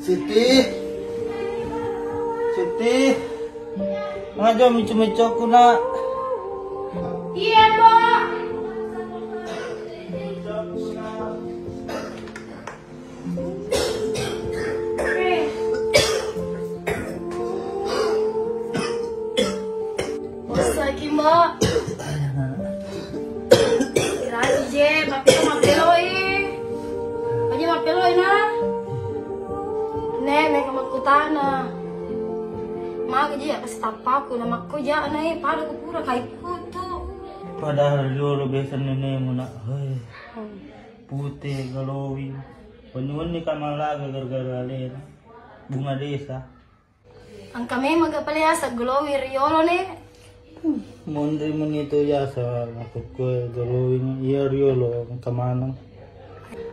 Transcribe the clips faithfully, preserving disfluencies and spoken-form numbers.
Siti. Siti. Ngajo micu-micuku, Nak. Iya, Mbok. Bossaki, Mbok. Iraji je, mappelo, mappeloi. Aja mappeloi, na. Nek, nek makkutana. Maga je, ya, pasti tappaku, na makko ja, na, eh, pada ku pura, kai kutu. Padahal riolo biasa nenemu, Nak. Hei. Hmm. Pute, glowing. Wenni-wenni ka mallaga gara-gara alena. Bunga desa. Engka memang ga pale asa glowing riolo, ne. Monri meni to yasa makkukue glowing iya riolo engka maneng.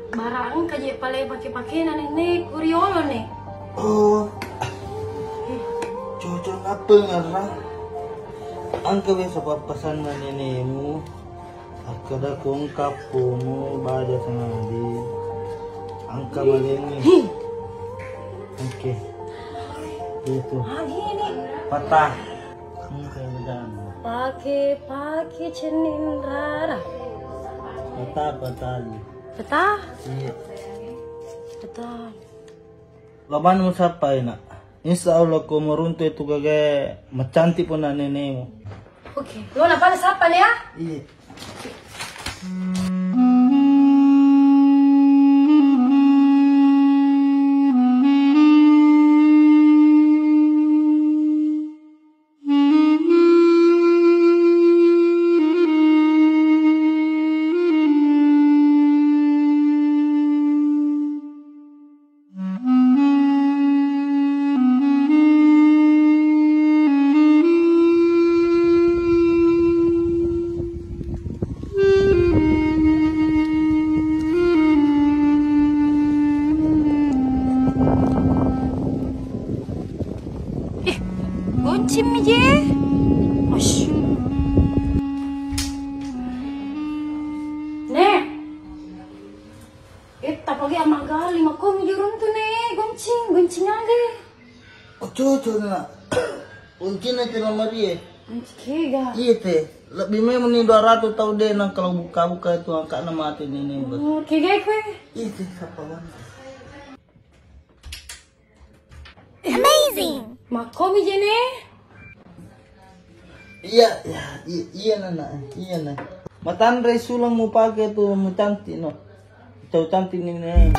Bara engka je pale pake-pakena, ne, ne, ku riolo, ne. Oh. Cocok apa ngarang? Engka biasa pappasanna nenemu. Akkeda ko engka pomo baja sangadi. Engka malengngi. Oke. Itu. Ah, gini. Patah. Engka dan. Pake, pake cening rara. Patah, patah. Patah? Iya. Patah. Laban musappa, Nak. Insya Allah ko meruntu itu gage macantik pun nenemu. Oke, lo na pale sappa, ne, ya? Iya. Eh, goncimmi je. Ash. Ne. Eh, tapagi amagali, makkomi je runtu, ne. Goncing, goncing ale. Ococo na. Kuncina ke lamarie. Kunci kega. Iya te. Lebih memang ni dua ratus tau de nang kalau buka-buka itu angkana mati nene. Oh, kega kue. Iya te, sapa mana? Amazing. Makkomi je ne. Iya, iya, iya, iya, Nana, iya, Nana. Matanre sulang mupake tu mucantik no. Tau cantik ni, ne.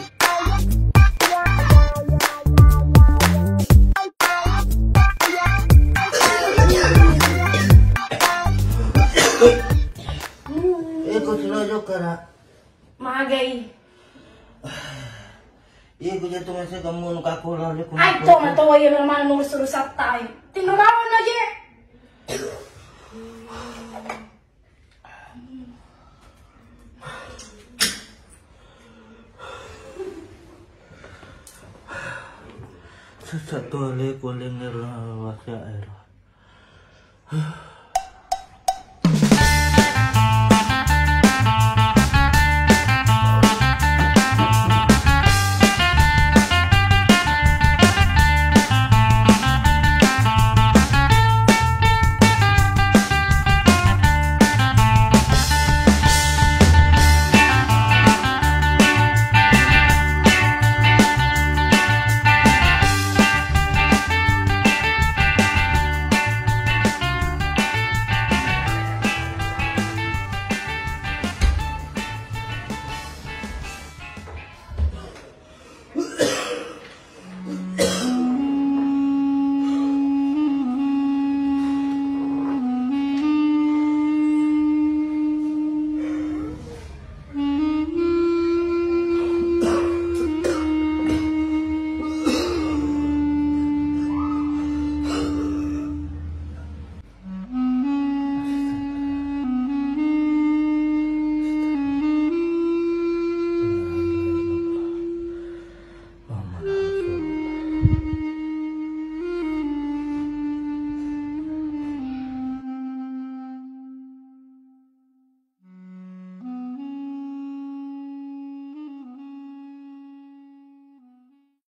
Eh, ko silo jokara. Magai. Iya, ku jatuh masa kamu nu kaku lah, aku. Ai, to, mato, iya, normal, nurus-nurus satai. Tinggal mau aja. Sesat tu ale kuling era wasa era.